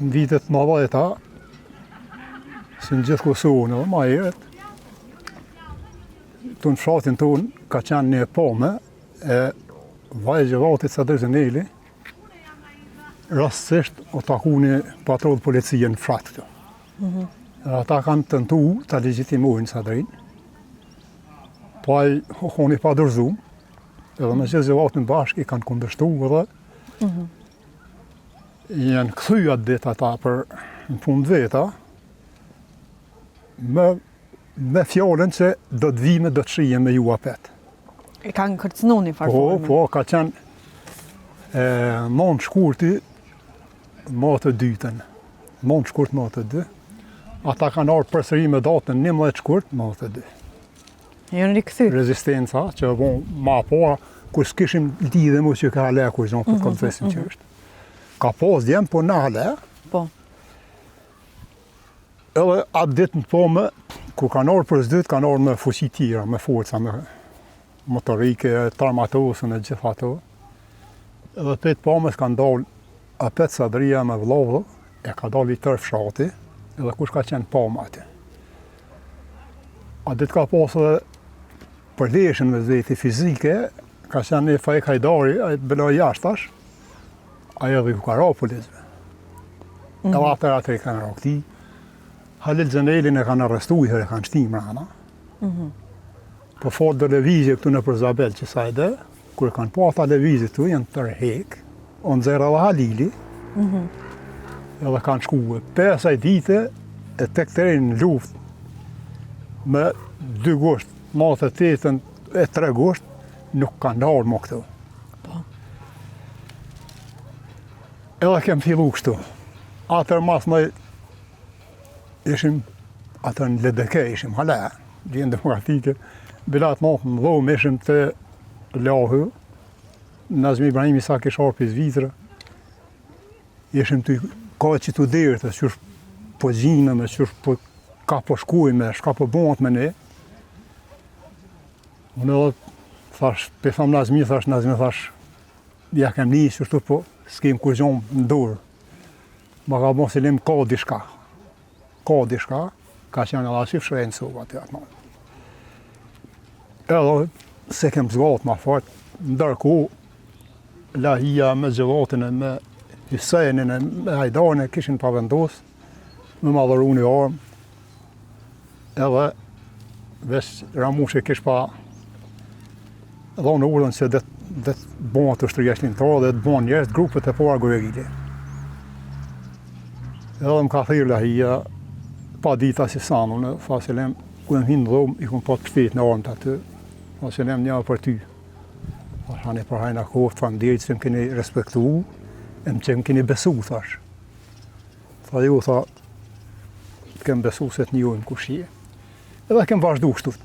Në vitet 90-ta, si në gjithë Kosovën edhe ma herët, këtu në fshatin tonë ka qenë një e pame e Vllai i Xhevatit Sadri Zeneli, rastësisht u taku një patrullë policie në fshat këtu. Mm -hmm. Dhe ata kanë tentu ta legjitimojnë Sadrin, po ai u kon i padorzum, edhe me gjithë Xhevatin bashkë i kanë kundërshtu edhe mm -hmm. janë kthy atë ditë ata për në punë të veta, me me fjalën që do të vime, do të shihemi me ju apet. E kanë kërcënu një farë Po, po, ka qenë e, 9 shkurti, 92-ën. 9 shkurt 92. Ata kanë ardhë përsëri me datën 11 shkurt 92. Janë rikthy. Rezistenca, që e bon ma po, kur s'kishim lidhje mu që ka hala kur gjonë, po të mm -hmm, mm -hmm. që është. Ka pos djem, po na hala. Po. Edhe atë ditë në pome, kur kanë ardhë për s'dyti, kanë ardhë me fuqi tjera, me forca, me motorike, t'armatosën e gjithë ato. Edhe prej t'pamës kanë dalë apet Sadria me vllavë, e ka dalë i tërë fshati, edhe kush ka qenë pame aty. Atë ditë ka pasë edhe përleshje mes veti fizike, ka qenë një Faik Hajdari, ai bela jashtë tash, Ai edhe ju ka ra policëve. Mm -hmm. Edhe atër atër i kanë ra këtij. Halil Zenelin e kanë arrestu, i herë e kanë shti mrena. Mm -hmm. Po fort do lëvizje këtu nëpër Zabel që sa e dhe, kur e kanë pa ata lëvizje këtu, janë tërhek, o nxerr edhe Halili, mm -hmm. edhe kanë shku e prej asaj dite, e tek deri në luft, me 2 gusht, 98 e 3 gusht, nuk kanë ardhë më këtu. Po. Edhe kem fillu kështu. Atër mas në ishim, atër në LDK ishim, hala, Lidhjen Demokratike, bile atë natë në dhomë ishim te Lahu, Nazmi Ibrahimi sa kish ardhë prej Zvicre, ishim të ka që të derë, të qysh po gjinëm, qysh po ka po shkujme, shka po bëhet me ne. Unë edhe thash, pe tham Nazmi, thash, Nazmi, thash, ja kem një qështu, po s'kem kurgjo në dorë. Ma ka bo Selim, ka diçka. Ka diçka, ka qenë edhe Asif Shrenë në sobë aty atë natë. Edhe s'e kem zgatë ma fort, ndërkohë, Lahia me Xhevatin e me Hysenin e me Hajdarin e kishin pa vendos, me ma dhuru një armë, Edhe veç Ramushi kish pa dhonë urdhën që dhe të bëhet ushtria çlirimtare dhe të bëhen njerëz grupet e para guerile. Edhe më ka thirrë Lahia, pa dita si sanë, unë, tha Selim, kur më hinë në dhomë, i kom pa të pështet në armët aty, tha Selim, një për ty. Thash, ani për hajr na koftë, faleminderit që më keni respektu, e më që më keni besu, thash. Tha jo, tha, të kem besu se të njohim kush je. Edhe kem vazhdu kështu.